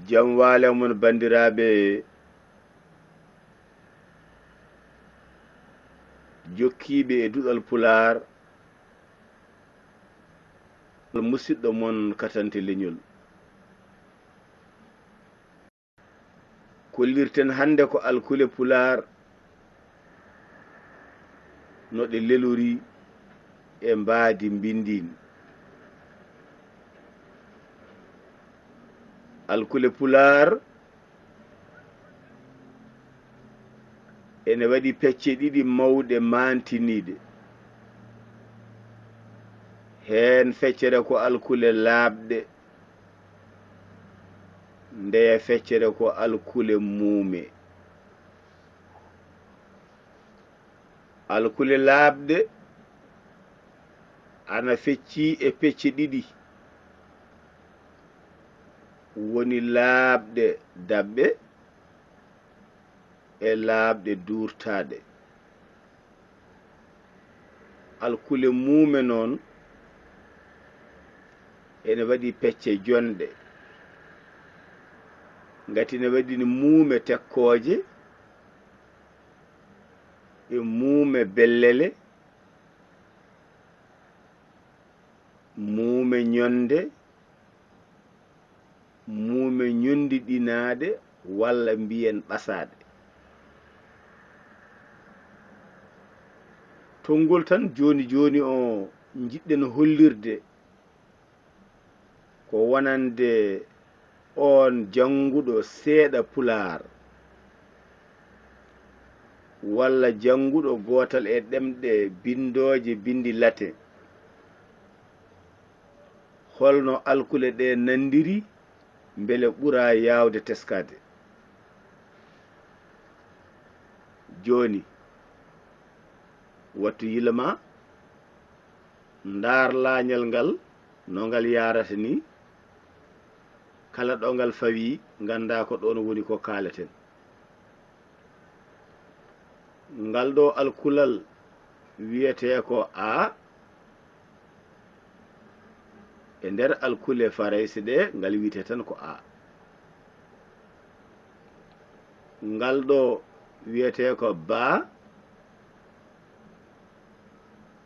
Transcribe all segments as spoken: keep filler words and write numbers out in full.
Jam waale mon, banndiraaɓe jokkiiɓe e duɗal Pulaar, musiɗɗo mon Katante Leñol. Kollirten hannde ko alkule Pulaar no ɗe lelori e mbaadi mbinndin. Alkule Pulaar ene waɗi pecce ɗiɗi mawɗe maantiniiɗe. Heen feccere ko alkule laaɓɗe, ndeya feccere ko alkule muume. Alkule laaɓɗe ana feccii e pecce ɗiɗi, woni laaɓɗe daɓɓe e laaɓɗe duurtaaɗe. Alkule muume noon ene waɗi pecce jonɗe, ngati ne waɗi muume tekkooje e muume bellele, muume ñonde, muume ñondiɗinaaɗe walla mbiyen ɓasaaɗe. Tonngol tan jooni jooni o njiɗɗen hollirde ko wonande oon jannguɗo seeɗa Pulaar, walla jannguɗo gootal e ɗemɗe binndooje binndi latin, holno alkule ɗe nanndiri, mbele ɓura yaawde teskaade. Jooni, wattu yila ma, ndaar laañal ngal, no ngal yahrata ni, kala ɗo ngal fawi, nganndaa ko ɗoon woni ko kaaleten. Ngal ɗo alkulal wiyetee ko A, e nder alkule Farayse ɗe, ngal wiyetee tan ko A. Ngal ɗo wiyetee ko Ba,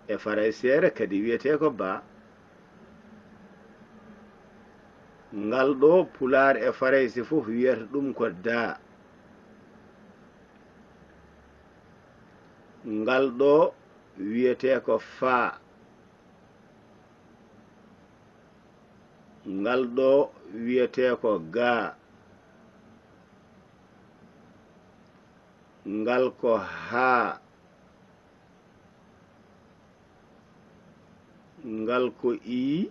e Farayseere kadi wiyetee ko Ba. Ngal ɗo Pulaar e Farayse fof wiyata ɗum ko Da. Ngal ɗo wiyetee ko Faa. Ngal ɗo wiyetee ko Gaa. Ngal ko Haa. Ngal ko Ii.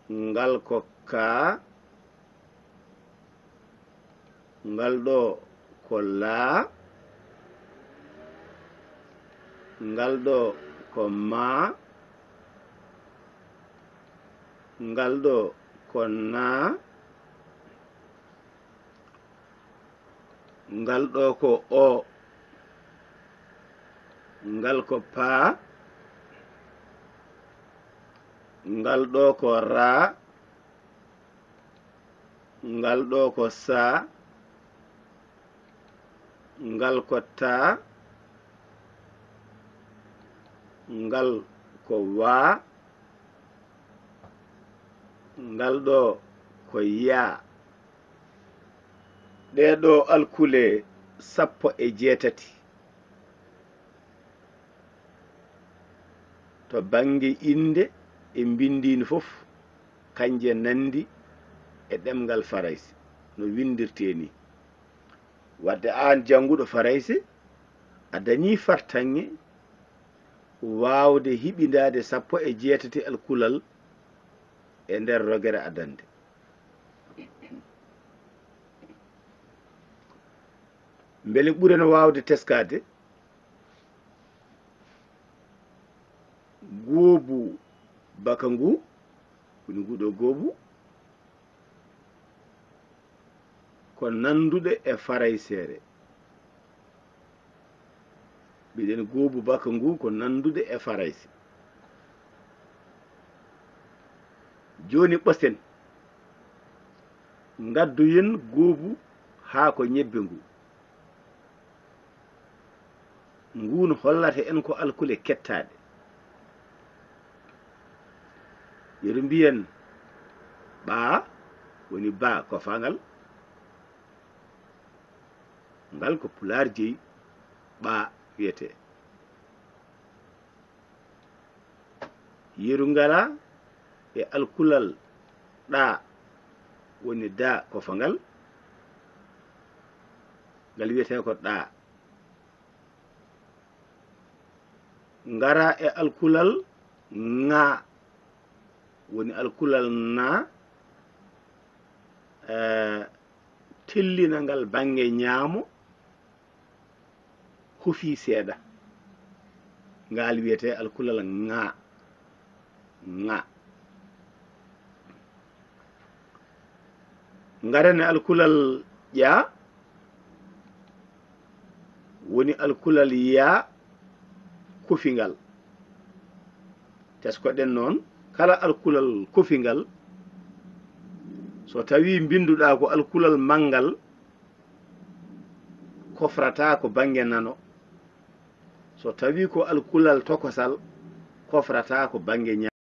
Ngal ko Kaa. Ngal ɗo ko Laa. Ngal ɗo ko Maa. Ngal ɗo ko Naa. Ngal ɗo ko Oo. Ngal ko Paa. Ngal ɗo ko Raa. Ngal ɗo ko Saa. Ngal ko Taa. Ngal ko Waa. Ngal ɗo ko Yaa. Ɗee ɗo alkule sappo e jeetati to bannge innde e mbinndiin fof, kanje nanndi e ɗemngal Farayse no winndirtee nii. Wadde aan jannguɗo Farayse, a dañii fartaŋŋe waawde hiɓindaade sappo e jeetati alkulal e nder rogere adannde. Mbele ɓuren waawde teskaade goobu baka ngu, woni nguɗo goobu, ko nannduɗe e Farayseere. Mbiɗen goobu baka ngu ko nannduɗe e Farayse. Jooni ɓosten, Ngaddoyen goobu haako ñebbe ngu. Nguun hollata en ko alkule kettaaɗe. Yeru mbiyen ɓaa woni baa kofangal. Ngal ko pulaar jeyi, ɓaa wiyetee. Yeru ngala e alkulal ɗaa woni daa kofangal. Ngal wiyetee ko ɗaa. Ngara e alkulal ŋaa woni alkulal ŋaa, eh, tellinangal bannge ñaamo, hufi seeɗa. Ngal wiyetee alkulal ŋaa. Ŋaa. Ngaren e alkulal ƴaa, woni alkulal yaa kofingal. Teskoɗen noon, kala alkulal kofingal, so tawii mbinnduɗaa ko alkulal manngal, kofrataa ko bannge nano. So tawii ko alkulal tokosal, kofrataa ko bannge ñaamo.